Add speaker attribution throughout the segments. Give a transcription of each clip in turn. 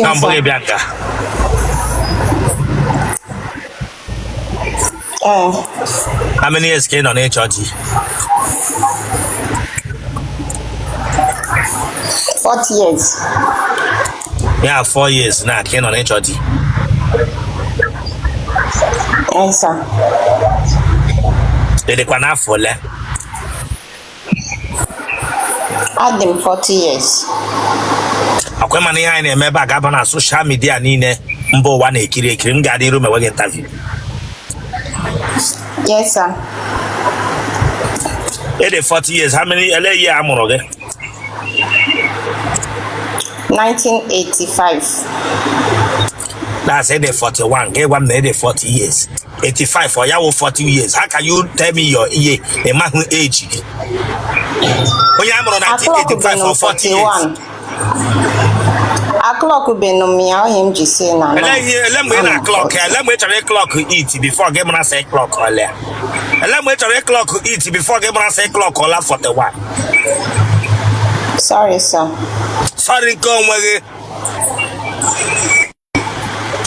Speaker 1: Na mbụ gị bịa nga.
Speaker 2: Ee.
Speaker 1: How many years ka ị nọ n'ịchọ di?
Speaker 2: 40 years.
Speaker 1: Ya 4 years na ka ị nọ n'ịchọ di.
Speaker 2: Yes, sir.
Speaker 1: Ị dịkwa n'afọ ole?
Speaker 2: Adị m 40 years.
Speaker 1: Ọkwa ị ma na ihe anyị na-eme ebe a ga-aba na social media niile mba ụwa na-ekiri ekiri. M gaa n'iru mewe gị interview.
Speaker 2: Yes, sir.
Speaker 1: Ị dị 40 years, how many ele year a mụrụ gị?
Speaker 2: 1985.
Speaker 1: That's ị dị 41. Gị gwa m na ị dị 40 years. 85 ọ ya wụ 40 years. How can you tell me your year? Ị mahụ age gị. Onye a mụrụ 1985 for 40 years.
Speaker 2: Aklọkụbenụ m ya, ọ ihe m ji sị na
Speaker 1: ele ihe ele mgbe ị na-aclock ya, ele mgbe ị chọrọ ịclock it before gị mara sị clock ọla, ele mgbe ị chọrọ ịclock it before gị mara sị clock ọla 41.
Speaker 2: Sorry, sir.
Speaker 1: Sorry nke onwe gị.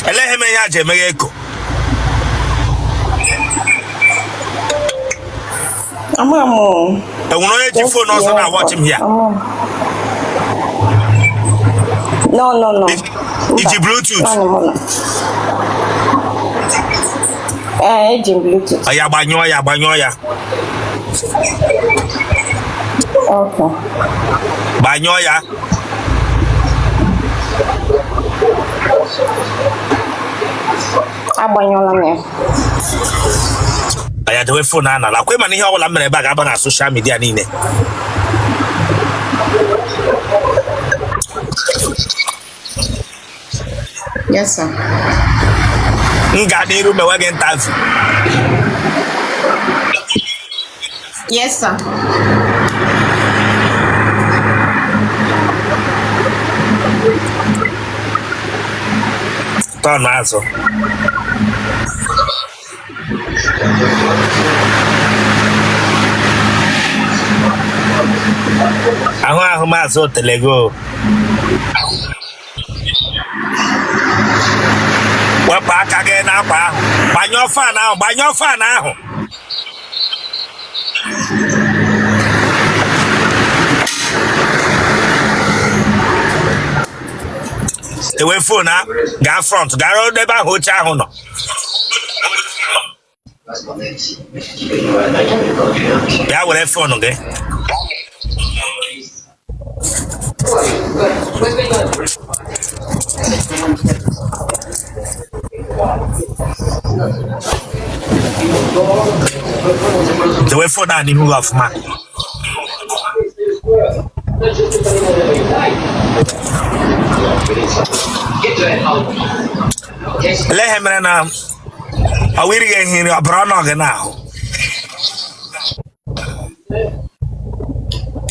Speaker 1: Ele ihe mere ya ji emeghe eko?
Speaker 2: Ama m o.
Speaker 1: Enwere onye ji phone ọzọ na-awatch m ya?
Speaker 2: Ama m. No, no, no.
Speaker 1: I ji Bluetooth?
Speaker 2: Naanị mụ nọ. Ee, eji m Bluetooth.
Speaker 1: Ya gbanyụọ ya, gbanyụọ ya.
Speaker 2: Okay.
Speaker 1: Gbanyụọ ya.
Speaker 2: Agbanyụọla m ya.
Speaker 1: Ya dewe phone a n'ala. Ọkwa ị ma na ihe ọbụla m mere ebe a ga-aba na social media niile.
Speaker 2: Yes, sir.
Speaker 1: M gaa n'iru mewe gị interview.
Speaker 2: Yes, sir.
Speaker 1: Turn azụ. Ahụ ahụ maazị Otelego. Wepụ aka gị n'akwa ahụ. Gbanyụọ fan ahụ, gbanyụọ fan ahụ. Ewe phone a gaa front, gaa ebe ahụ oche ahụ nọ. Bịa were phone gị. Dewe phone a n'ihu gị ọfụma. Elee ihe mere na ọ wụ irighị ihe nri ọbara ọ nọ gị n'ahụ?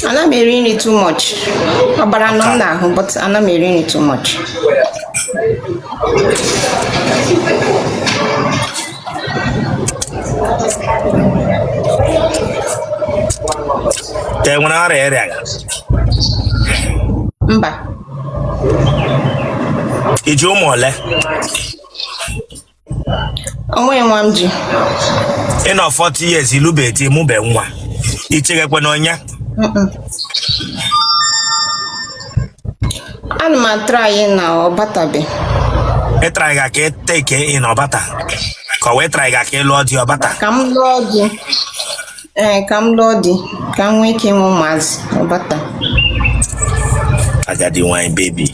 Speaker 2: Ana m eri nri too much. Ọbara nọ m n'ahụ, but ana m eri nri too much.
Speaker 1: Ka e nwere ọrịa ị rịaga?
Speaker 2: Mba.
Speaker 1: I ji ụmụ ole?
Speaker 2: O nweghị nwa m ji.
Speaker 1: Ị nọ 40 years, ị lụbe di, mụbe nwa, i cheghekwa na onye?
Speaker 2: Ana m atry na ọ batabe.
Speaker 1: Ị tryga ka ị take in ọ bata, ka ọ wee tryga ka ị lụọ di ọ bata?
Speaker 2: Ka m lụọ di. Ee, ka m lụọ di, ka m nwee ike ịmụ ụmụazị, ọ bata.
Speaker 1: Agadi nwanyị baby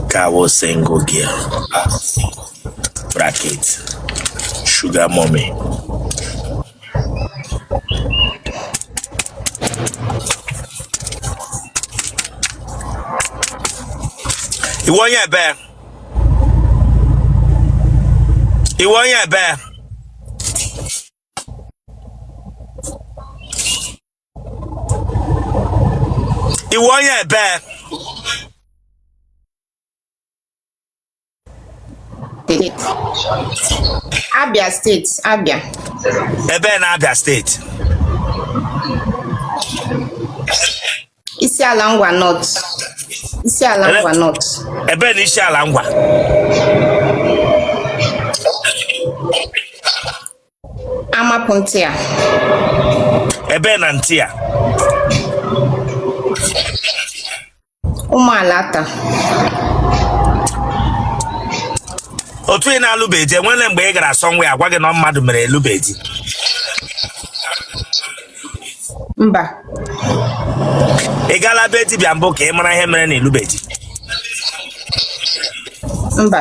Speaker 1: ka wụ single girl bracket sugar mommy. Ị wụ onye ebe? Ị wụ onye ebe? Ị wụ onye ebe?
Speaker 2: Abia State, Abia.
Speaker 1: Ebe na Abia State?
Speaker 2: Isiala Ngwa North. Isiala Ngwa North.
Speaker 1: Ebe na Isiala Ngwa?
Speaker 2: Amapụ Ntịa.
Speaker 1: Ebe na Ntịa?
Speaker 2: Ụmụalata.
Speaker 1: Otu ị na-alụbeghị di, enwele mgbe ị gara somewhere agwa gị na mmadụ mere ịlụbeghị di?
Speaker 2: Mba.
Speaker 1: Ị gaala be dibịa mbụ ka ị mara ihe mere na ịlụbeghị di?
Speaker 2: Mba.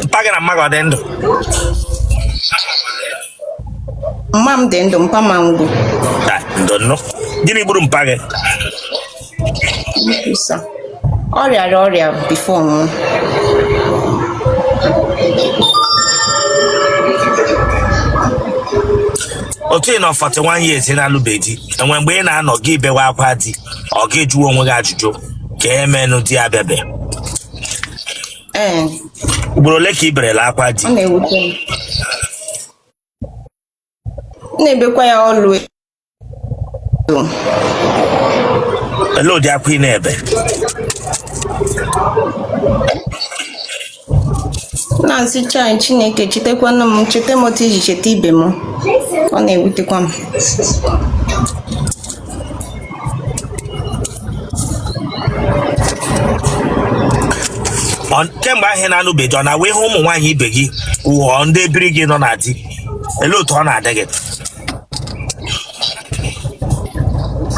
Speaker 1: Mpa gị na mma gị ọ dị ndụ?
Speaker 2: Mma m dị ndụ, mpa m anwụgo.
Speaker 1: Ndụ nnụ. Gịnị gburu mpa gị?
Speaker 2: Ọ rịara ọrịa before nwụọ.
Speaker 1: Otu ị nọ 41 years ị na-alụbeghị di, enwe mgbe ị na-anọ gị bewe akwa di, ọ gị jụọ onwe gị ajụjụ ka emenụ di abịabe?
Speaker 2: Ee.
Speaker 1: Ugboro ole ka ị berela akwa di?
Speaker 2: Ọ na-ewute m. M na-ebekwa ya ọlụ.
Speaker 1: Olee ụdị akwa ị na-ebe?
Speaker 2: M na-asị chai Chineke chetakwanụ m, cheta m otu i ji cheta ibe m. Ọ na-ewutekwa m.
Speaker 1: Kemgbe ahụ ị na-alụbeghị di, ọ na-awụ ị hụ ụmụ nwaanyị ibe gị wụọ ndị ebiri gị nọ na di, olee otu ọ na-adị gị?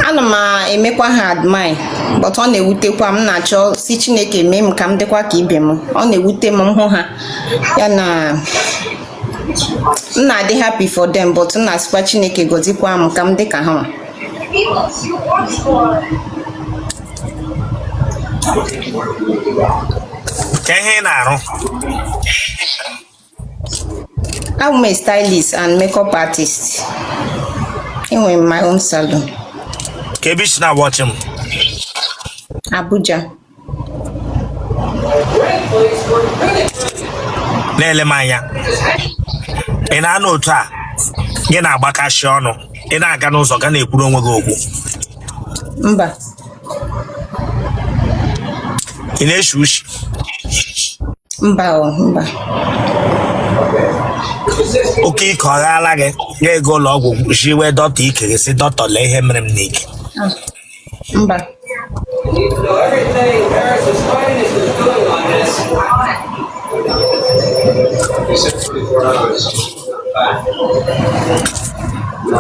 Speaker 2: Ana m emekwa ha admire, but ọ na-ewutekwa m na-achọ sị Chineke mee m ka m dịkwa ka ibe m. Ọ na-ewute m m hụ ha ya na m na-adị happy for them, but m na-asịkwa Chineke gọzikwa m ka m dị ka ha nwa.
Speaker 1: Ka ihe ị na-arụ?
Speaker 2: Abụ m a stylist and makeup artist. Enwere m my own salon.
Speaker 1: Ka ebe i si na-awatch m?
Speaker 2: Abuja.
Speaker 1: Na-ele m anya, ị na-anọ otu a gị na-agbakashi ọnụ, ị na-aga n'ụzọ ga na-ekwuru onwe gị okwu?
Speaker 2: Mba.
Speaker 1: Ị na-eshi ushi?
Speaker 2: Mba o, mba.
Speaker 1: Oke ike ọ ghaala gị, ga ego ụlọ ọgwụ jiwe dọkịta ike gị sị dọkịta lee ihe mere m n'ike?
Speaker 2: Ah, mba.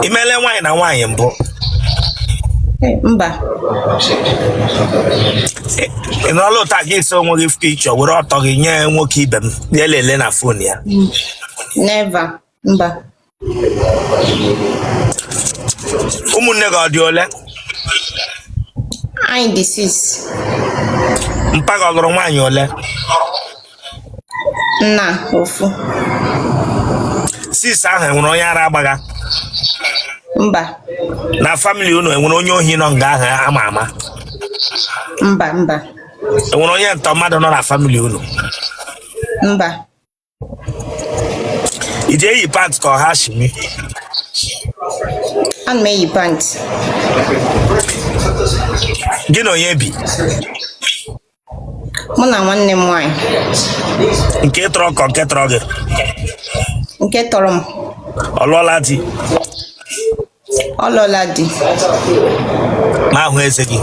Speaker 1: I meele nwaanyị na nwaanyị mbụ?
Speaker 2: Mba.
Speaker 1: Ị nọrọla otu a gị ese onwe gị picture were ọtọ gị nye nwoke ibe m ya elele na phone ya?
Speaker 2: Never. Mba.
Speaker 1: Ụmụnne gị ọ dị ole?
Speaker 2: Anyị dị six.
Speaker 1: Mpa gị ọ lụrụ nwaanyị ole?
Speaker 2: Nna ofu.
Speaker 1: Six ahụ enwere onye ara agbagha?
Speaker 2: Mba.
Speaker 1: Na family unu enwere onye ohi nọ nga ahụ ama ama?
Speaker 2: Mba, mba.
Speaker 1: Enwere onye ntọ mmadụ nọ na family unu?
Speaker 2: Mba.
Speaker 1: I ji eyi pant ka ọ ha shimi?
Speaker 2: Ana m eyi pant.
Speaker 1: Gị na onye bi?
Speaker 2: Mụ na nwanne m nwaanyị.
Speaker 1: Nke tọrọ ka nke tọrọ gị?
Speaker 2: Nke tọrọ m.
Speaker 1: Ọ lụọla di?
Speaker 2: Ọ lụọla di.
Speaker 1: Ma ahụ eze gị.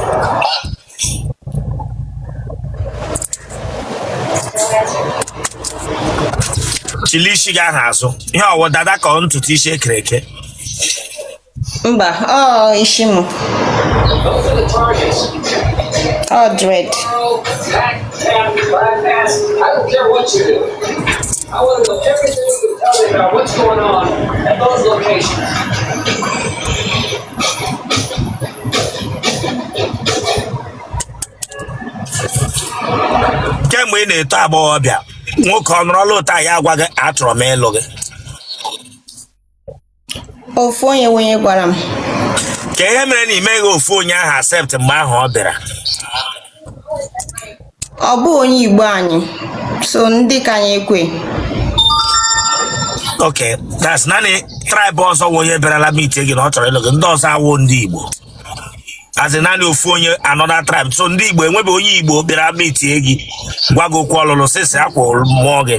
Speaker 1: Chili isi gị ahụ azụ, ihe ọ wụ dada ka ọ ntutu isi ekere eke?
Speaker 2: Mba, ọ isi m. Ọ dread.
Speaker 1: Kemgbe ị na-eto agbọghọbịa, nwoke ọ nọrọla otu a ya agwa gị achọrọ m ịlụ gị?
Speaker 2: Ofu onye onye gwara m.
Speaker 1: Ka ihe mere na i meghị ofu onye ahụ accept mgbe ahụ ọ bịara?
Speaker 2: Ọ bụ onye Igbo anyị, so ndị ka anyị ekwe.
Speaker 1: Okay, that's naanị Tribe ọzọ wụ onye bịarala meet gị na ọ chọrọ ịlụ gị, ndị ọzọ awụ ndị Igbo, azị naanị ofu onye another tribe. So ndị Igbo, enwebe onye Igbo bịara meet gị gwa gị okwu ọlụlụ sịsị akwa mmụọ gị?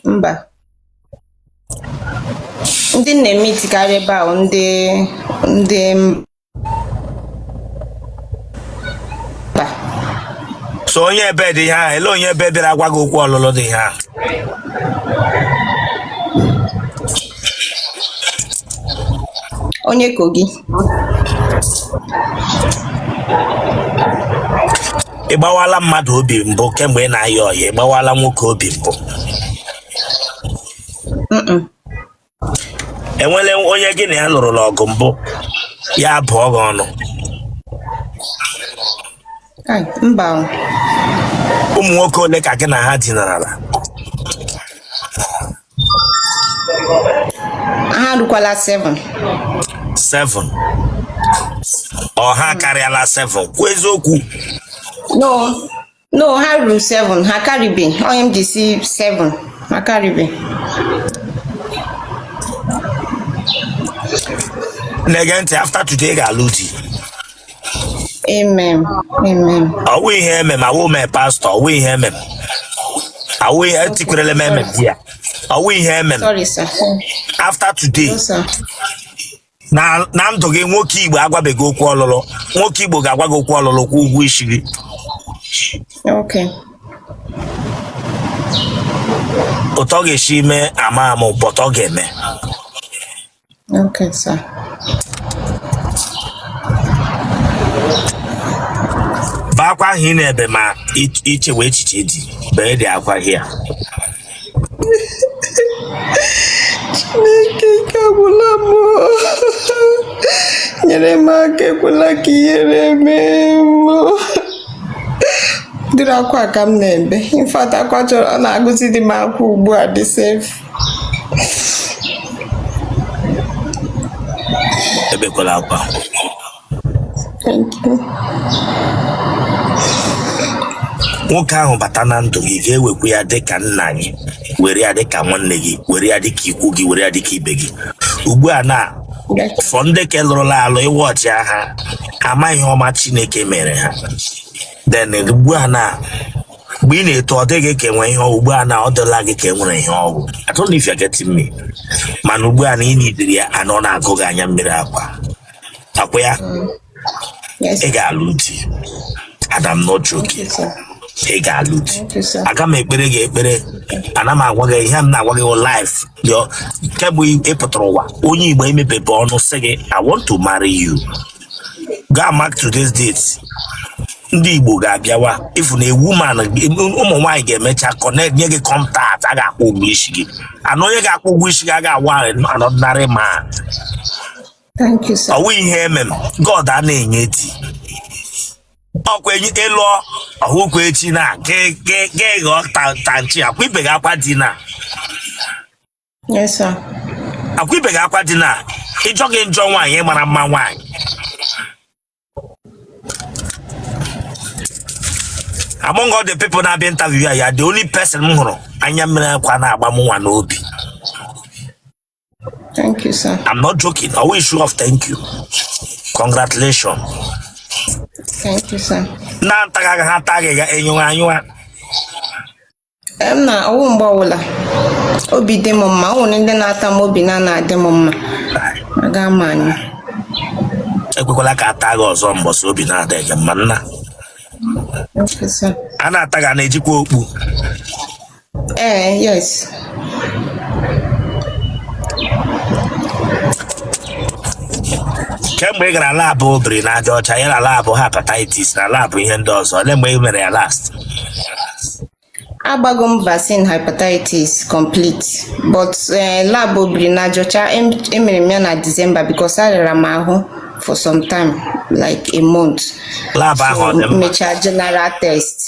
Speaker 2: Mba. Ndị m na-emeetikarị ebe ahụ, ndị mba.
Speaker 1: So onye ebe dị ihe ahụ, ele onye ebe bịara gwa gị okwu ọlụlụ dị ihe ahụ?
Speaker 2: Onye Kogi.
Speaker 1: Ị gbawala mmadụ obi mbụ kemgbe ị na-ayọ ọyị? Ị gbawala nwoke obi mbụ? Enwele onye gị na ya lụrụla ọgụ mbụ, ya bụọ gị ọnụ?
Speaker 2: Mba.
Speaker 1: Ụmụ nwoke ole ka gị na ha dinarala?
Speaker 2: Ha rukwala 7.
Speaker 1: 7? Ọ ha karịala 7? Kwuo eziokwu.
Speaker 2: No, ha ruru 7, ha karịbe. Onye m ji si 7, ha karịbe.
Speaker 1: Na-ege ntị, after today ị ga-alụ di.
Speaker 2: Amen, amen.
Speaker 1: Ọwụ ihe emem, awụ m pastọ, ọwụ ihe emem, awụ ihe etikwerele m emem di ya, ọwụ ihe emem.
Speaker 2: Sorry, sir.
Speaker 1: After today,
Speaker 2: No, sir.
Speaker 1: na ndụ gị, nwoke Igbo agwabeghị okwu ọlụlụ, nwoke Igbo ga-agwa gị okwu ọlụlụ, kwụ ụgwọ isi gị.
Speaker 2: Okay.
Speaker 1: Otu ọ ga-esi mee ama ama, but ọ ga-eme.
Speaker 2: Okay, sir.
Speaker 1: Bee akwa ahụ ị na-ebe ma ichewe echiche di, bee dị akwa hia.
Speaker 2: Chineke, ike agwụla m. Nyere m aka, ekwela ka ihere mee m. Dịrị akwa ka m na-ebe. In fact, akwa chọrọ ọ na-agụzi dị m akwa ugbu a dị safe.
Speaker 1: Ebekwala akwa.
Speaker 2: Thank you.
Speaker 1: Nwoke ahụ bata na ndụ gị, ga-ewekwa ya dịka nna gị, were ya dịka nwanne gị, were ya dịka ikwu gị, were ya dịka ibe gị. Ugbu a na fọ ndị ke lụrụla alụ, ịwa ọchị ha ama ihe ọma Chineke mere ha. Then ugbu a na mgbe ị na-eto, ọ dịghị ka enwe ihe. Ugbu a na ọ dịla gị ka e nwere ihe ọgwụ. I don't know if you're getting me. Mana ugbu a na ị nidiri ya, ana ọ na-agụ gị anya mmiri akwa akwa ya.
Speaker 2: Yes.
Speaker 1: Ị ga-alụ di and I'm not joking.
Speaker 2: Sir.
Speaker 1: Ị ga-alụ di.
Speaker 2: Thank you, sir.
Speaker 1: Aga m ekpere gị ekpere. Ana m agwa gị ihe m na-agwa gị wụ life. Kemgbe ị pụtara ụwa, onye Igbo emepepe ọnụ sị gị, "I want to marry you." Go mark today's date. Ndị Igbo ga-abịawa ifu na woman, ụmụ nwaanyị ga-emecha connect, nye gị contact, a ga-akwụ ụgwọ isi gị, ana onye ga-akwụ ụgwọ isi gị a ga-awa an ordinary man.
Speaker 2: Thank you, sir.
Speaker 1: Ọwụ ihe emem God a na-enye di ọkwa enyi ịlụọ ọhụkwa echi na gị ghọọ tanchi akwa ibe gị akwa di na.
Speaker 2: Yes, sir.
Speaker 1: Akwa ibe gị akwa di na ịjọ gị njọ nwaanyị mara mma nwaanyị. Among all the people na-abịa interview ya, ya the only person m hụrụ anya mmiri akwa na-agba m nwa n'obi.
Speaker 2: Thank you, sir.
Speaker 1: I'm not joking. Ọwụ issue of thank you, congratulations.
Speaker 2: Thank you, sir.
Speaker 1: Na ntaga ha ata gị ga enyụwa anyụwa.
Speaker 2: M na ọwụ mgbe ọbụla obi dị m mma, o nwere ndị na-ata m obi na na-adị m mma. Aga m anyụ.
Speaker 1: Ekwekwala ka ata gị ọzọ mbọsị obi na-adịghị gị mma, nna.
Speaker 2: Okay, sir.
Speaker 1: A na-ata gị, a na-ejikwa okpu?
Speaker 2: Ee, yes.
Speaker 1: Kemgbe ị gara lab obiri na aja ọcha ya, na lab hepatitis, na lab ihe ndị ọzọ, ole mgbe ị mere ya last?
Speaker 2: Agbago m vaccine hepatitis complete, but lab obiri na aja ọcha emere m ya na December because arịara m ahụ for some time, like a month.
Speaker 1: Lab ahụ ọ dị mma?
Speaker 2: Mechaa general test.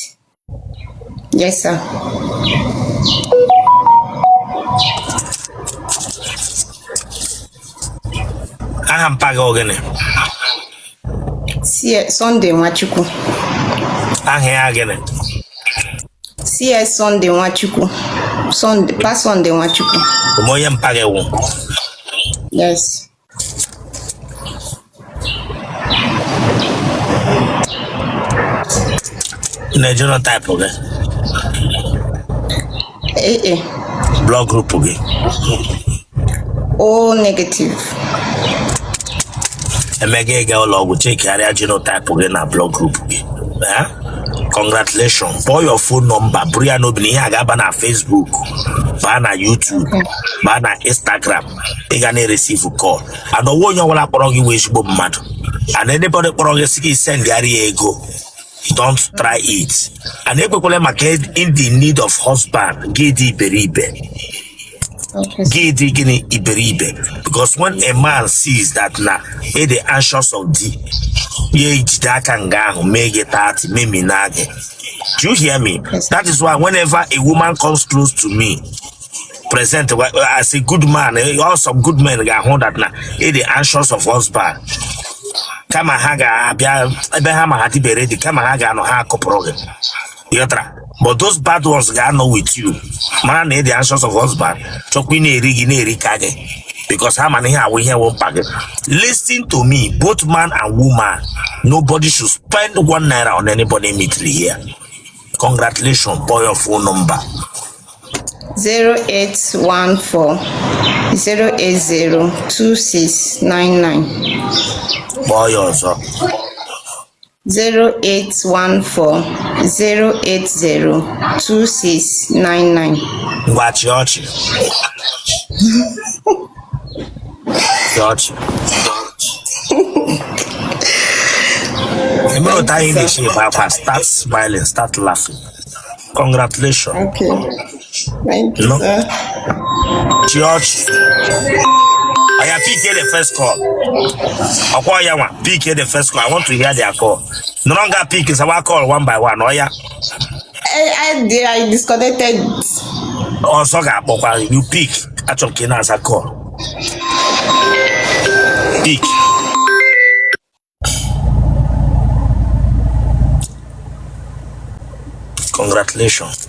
Speaker 2: Yes, sir.
Speaker 1: Aha mpa gị ogene?
Speaker 2: Sunday Nwachukwu.
Speaker 1: Aha ya gịnị?
Speaker 2: CS Sunday Nwachukwu. Sunday, Pa Sunday Nwachukwu.
Speaker 1: Ome onye mpa gị wụ?
Speaker 2: Yes.
Speaker 1: Na genotype gị?
Speaker 2: AA.
Speaker 1: Blood group gị?
Speaker 2: O negative.
Speaker 1: Emega ịga ụlọ ọgwụ chekigharịa genotype gị na blood group gị. Eh? Congratulations. Kpọọ your phone number, buru ya n'obi na ihe a ga-aba na Facebook, baa na YouTube, baa na Instagram. Ị ga na-ereceive call and ọwụ onye ọbụla kpọrọ gị wụ ezigbo mmadụ, and anybody kpọrọ gị sị gị sendịarị ya ego, don't try it, and ekwekwala maka in the need of husband gị dị iberibe.
Speaker 2: Okay.
Speaker 1: Gị dị gịnị? Iberibe, because when a man sees that na ị dị anxious of di ya, ejide aka nga ahụ mee gị 30 memina gị. Do you hear me?
Speaker 2: Yes.
Speaker 1: That is why whenever a woman comes close to me, present as a good man, all some good men ga-ahụ that na ị dị anxious of husband, kama ha ga-abịa ebe ha ma ha dịbere dị, kama ha ga-anọ ha akụpụrụ gị, ịghọtara? But those bad ones ga-anọ with you, mara na ị dị anxious of husband, chọkwa ị na-eri gị, na-eri ka gị, because ha ma na ihe awụ ihe wụ mkpa gị. Listen to me, both man and woman, nobody should spend ₦1 on anybody immediately here. Congratulations. Boy, your phone number.
Speaker 2: 0814 080 2699.
Speaker 1: Kpọọ ya ọzọ.
Speaker 2: 0814 080 2699.
Speaker 1: Ngwa, chịa ọchị, chịa ọchị. Emere otu anyị na-esi ebe akwa. Start smiling, start laughing. Congratulations.
Speaker 2: Okay. Thank you,
Speaker 1: No.
Speaker 2: sir.
Speaker 1: Chịa ọchị. Oya, pick the first call. Ọkwa ya nwa, pick the first call. I want to hear their call. Nọrọ nga pick sawa call one by one. Oya.
Speaker 2: I disconnected.
Speaker 1: Ọzọ ga-akpọkwa. You pick. Achọrọ ka ị na-aza call. Pick. Congratulations.